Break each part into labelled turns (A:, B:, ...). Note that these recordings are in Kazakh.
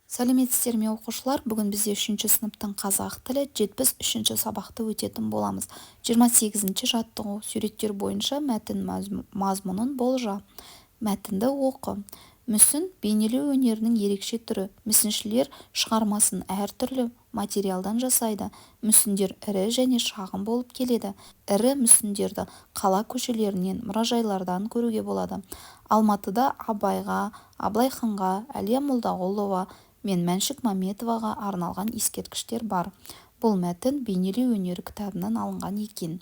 A: Сәлеметсіздер ме, оқушылар! Бүгін бізде үшінші сыныптың қазақ тілі 73-ші сабақты өтетін боламыз. 28-ші жаттығу. Суреттер бойынша мәтін мазмұнын болжа. Мәтінді оқы. Мүсін – бейнелеу өнерінің ерекше түрі. Мүсіншілер шығармасын әртүрлі материалдан жасайды. Мүсіндер ірі және шағын болып келеді. Ірі мүсіндерді қала көшелерінен, мұражайлардан көруге болады. Алматыда Абайға, Абылай ханға, Әлия Молдағұлова мен Мәншүк Мәметоваға арналған ескерткіштер бар. Бұл мәтін «Бейнелеу өнері» кітабынан алынған екен.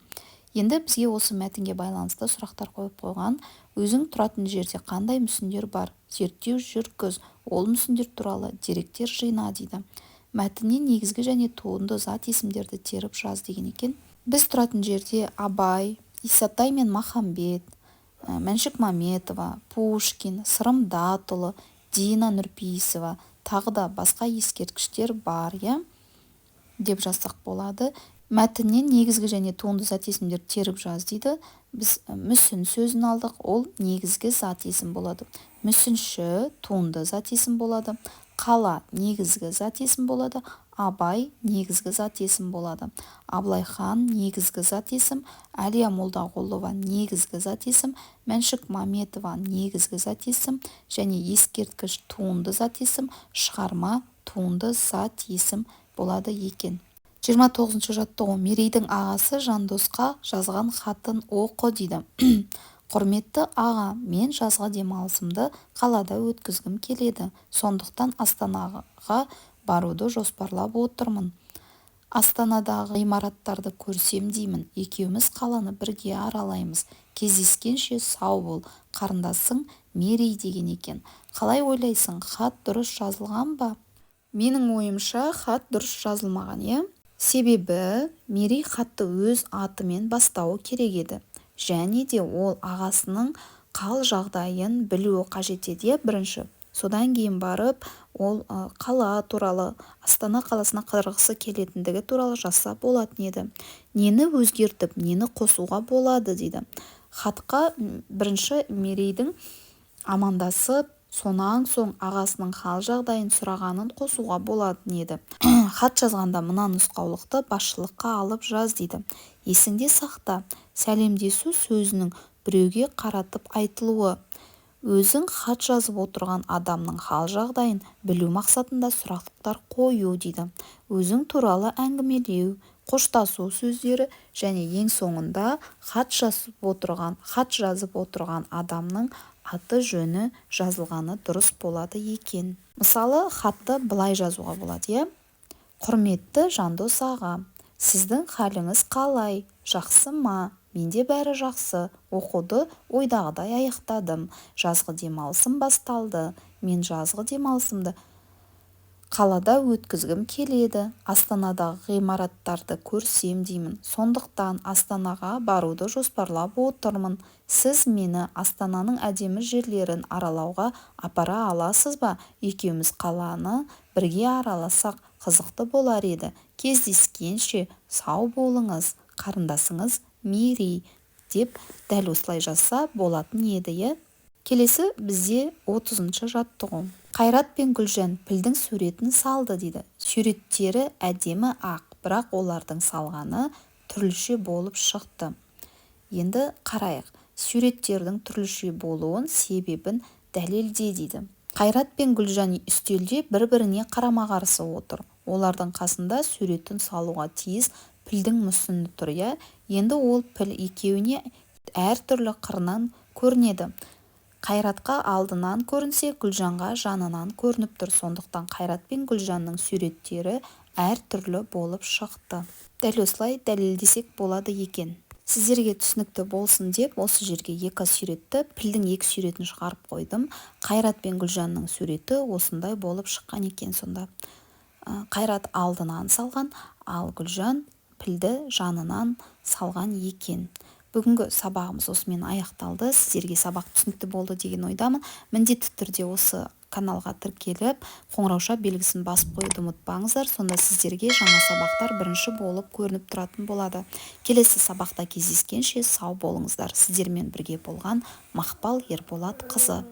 A: Енді бізге осы мәтінге байланысты сұрақтар қойып қойған. Өзің тұратын жерде қандай мүсіндер бар? Зерттеу жүргіз, ол мүсіндер туралы деректер жина дейді. Мәтіннен негізгі және туынды зат есімдерді теріп жаз деген екен. Біз тұратын жерде Абай, Исатай мен Махамбет, Мәншүк Мәметова, Пушкин, Сырым Датұлы, Дина Нұрпейісова, тағы да басқа ескерткіштер бар, иә, деп жазсақ болады. Мәтіннен негізгі және туынды зат есімдерді теріп жаз дейді. Біз мүсін сөзін алдық, ол негізгі зат есім болады. Мүсінші туынды зат есім болады. Қала негізгі зат есім болады. Абай негізгі зат есім болады. Абылай хан негізгі зат есім, Әлия Молдағұлова негізгі зат есім, Мәншүк Мәметова негізгі зат есім және ескерткіш туынды зат есім, шығарма туынды зат есім болады екен. 29-шы жаттығу. Мерейдің ағасы Жандосқа жазған хатын оқы дейді. Құрметті аға, мен жазғы демалысымды қалада өткізгім келеді. Сондықтан Астанаға баруды жоспарлап отырмын. Астанадағы ғимараттарды көрсем деймін. Екеуміз қаланы бірге аралаймыз. Кездескенше сау бол, қарындасың Мерей деген екен. Қалай ойлайсың, хат дұрыс жазылған ба? Менің ойымша, хат дұрыс жазылмаған, иә. Себебі Мерей хатты өз атымен бастауы керек еді. Және де ол ағасының қал жағдайын білуі қажет еді, иә, бірінші. Содан кейін барып ол қала туралы, Астана қаласына қыдырғысы келетіндігі туралы жазса болатын еді. Нені өзгертіп, нені қосуға болады дейді. Хатқа бірінші Мерейдің амандасып, сонан соң ағасының хал жағдайын сұрағанын қосуға болатын еді. Хат жазғанда мына нұсқаулықты басшылыққа алып жаз дейді. Есіңде сақта: сәлемдесу сөзінің біреуге қаратып айтылуы, өзің хат жазып отырған адамның хал-жағдайын білу мақсатында сұрақтар қою дейді, өзің туралы әңгімелеу, қоштасу сөздері және ең соңында хат жазып отырған адамның аты-жөні жазылғаны дұрыс болады екен. Мысалы, хатты былай жазуға болады, иә: Құрметті Жандос аға, сіздің халіңіз қалай, жақсы ма? Менде бәрі жақсы. Оқуды ойдағыдай аяқтадым. Жазғы демалысым басталды. Мен жазғы демалысымды қалада өткізгім келеді. Астанадағы ғимараттарды көрсем деймін. Сондықтан Астанаға баруды жоспарлап отырмын. Сіз мені Астананың әдемі жерлерін аралауға апара аласыз ба? Екеуміз қаланы бірге араласақ, қызықты болар еді. Кездескенше сау болыңыз, қарындасыңыз Мерей деп дәл осылай жазса болатын еді, иә. Келесі бізде 30-шы жаттығу. Қайрат пен Гүлжан пілдің суретін салды дейді. Суреттері әдемі ақ, бірақ олардың салғаны түрліше болып шықты. Енді қарайық. Суреттердің түрліше болуын себебін дәлелде дейді. Қайрат пен Гүлжан үстелде бір-біріне қарама-қарсы отыр. Олардың қасында суретін салуға тиіс пілдің мүсіні тұр, иә. Енді ол піл екеуіне әртүрлі қырынан көрінеді. Қайратқа алдынан көрінсе, Гүлжанға жанынан көрініп тұр. Сондықтан Қайрат пен Гүлжанның суреттері әртүрлі болып шықты. Дәл осылай дәлелдесек болады екен. Сіздерге түсінікті болсын деп, осы жерге екі суретті, пілдің екі суретін шығарып қойдым. Қайрат пен Гүлжанның суреті осындай болып шыққан екен сонда. Қайрат алдынан салған, ал Гүлжан пілді жанынан салған екен. Бүгінгі сабағымыз осымен аяқталды. Сіздерге сабақ түсінікті болды деген ойдамын. Міндетті түрде осы каналға тіркеліп, қоңырауша белгісін басып қоюды ұмытпаңыздар. Сонда сіздерге жаңа сабақтар бірінші болып көрініп тұратын болады. Келесі сабақта кездескенше сау болыңыздар! Сіздермен бірге болған Мақпал Ерболатқызы.